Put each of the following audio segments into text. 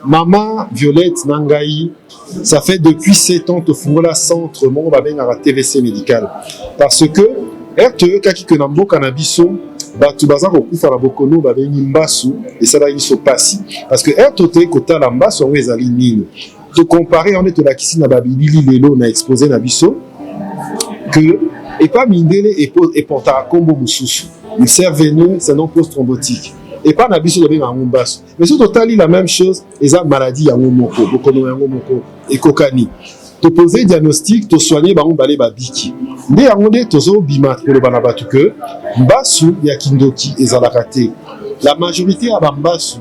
Mama Violette na ngai, ça fait depuis 7 ans tofungola centre moko babengaka TVC médical, parce que ere toyokaki ke na mboka na biso bato baza kokufa na bokono babengi mbasu, esalaki biso pasi, parce que ere totei kotala mbasu yango ezali nini, tocomparer yango nde tolakisi na babilili lelo na exposé na biso que epa mindele eportaka nkombo mosusu, ulcère veineux, syndrome post-thrombotique. Epa na biso tobengaka yango mbasu, mais soki totali la même chose, eza maladie yango moko, bokono yango moko ekokani. Topose diagnostic, tosoigne bango bale, babiki. Nde yango nde tozobima koloba na bato ke mbasu ya kindoki ezalaka te. La majorité ya bambasu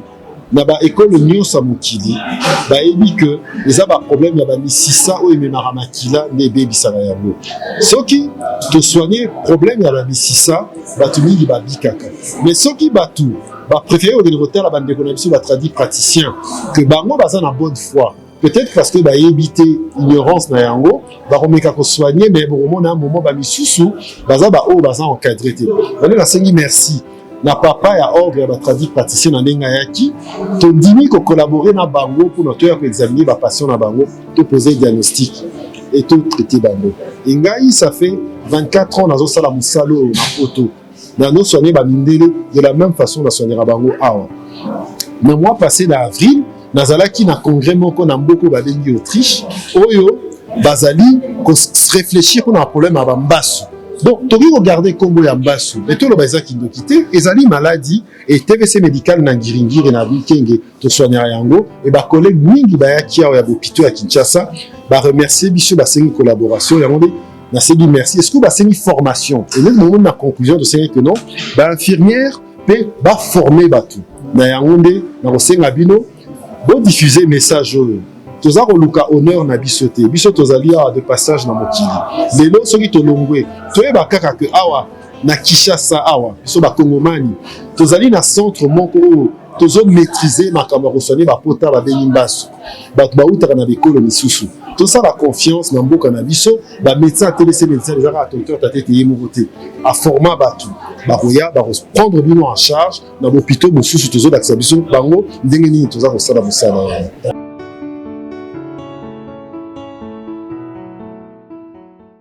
na baekole nyonso ya mokili bayebi ke eza baproblème ya bamisisa oyo ememaka makila nde ebebisaka yango. Soki tosoigne problème ya bamisisa, bato mingi babikaka. Mais soki bato bapréféré kokende kotala bandeko na biso batradi-praticien, ke bango baza na bonne foi, peut-être parce que bayebi te, ignorance na yango, bakomeka kosoigne, mais bokomona moment bamisusu baza baoyo baza encadré te. Bande nasengi merci na papa ya ordre ya batradi-praticien na ndenge ayaki, tondimi kocollaborer na bango mpona toya koexaminer bapatient na bango, topose diagnostic et totraite bango. E ngai, ça fait 24 ans nazosala mosala oyo na poto, nazosoigne bamindele de la même façon nasoignera bango awa. Na mois passé na avril, nazalaki na congrès moko na mboka babengi Autriche, oyo bazali koréfléchir mpona problème ya bambasu. Donc tokoki kogarder nkombo ya mbasu, mais toloba eza kindoki te, ezali maladie. E TVC médical na Ngiringiri na Bikenge tosoignaka yango. E bacollègue mingi bayaki awa ya bopito ya Kinshasa, baremercie biso, basengi collaboration. Yango nde nasengi merci. Est-ce que basengi formation? Eloko momoni na conclusion, tosengi que non, bainfirmière mpe baforme bato na yango. Nde nakosenga bino bodiffuser message oyo. Toza koluka honneur na biso te. Biso tozali awa de passage na mokili. Lelo soki tolongwe, toyeba kaka ke awa na Kinshasa awa, biso bakongomani tozali na centre moko oyo tozomaîtrise makambo ya kosoigne bapota babengi mbasu. Bato bautaka na bikolo misusu. Tosala confiance na mboka na biso. Bamédecin atelesi médecin eza kaka docteur Tate te, ye moko te aforma bato. Bakoya, bakoprendre bino en charge na bopito mosusu. Tozolakisa biso bango ndenge nini toza kosala mosala wana.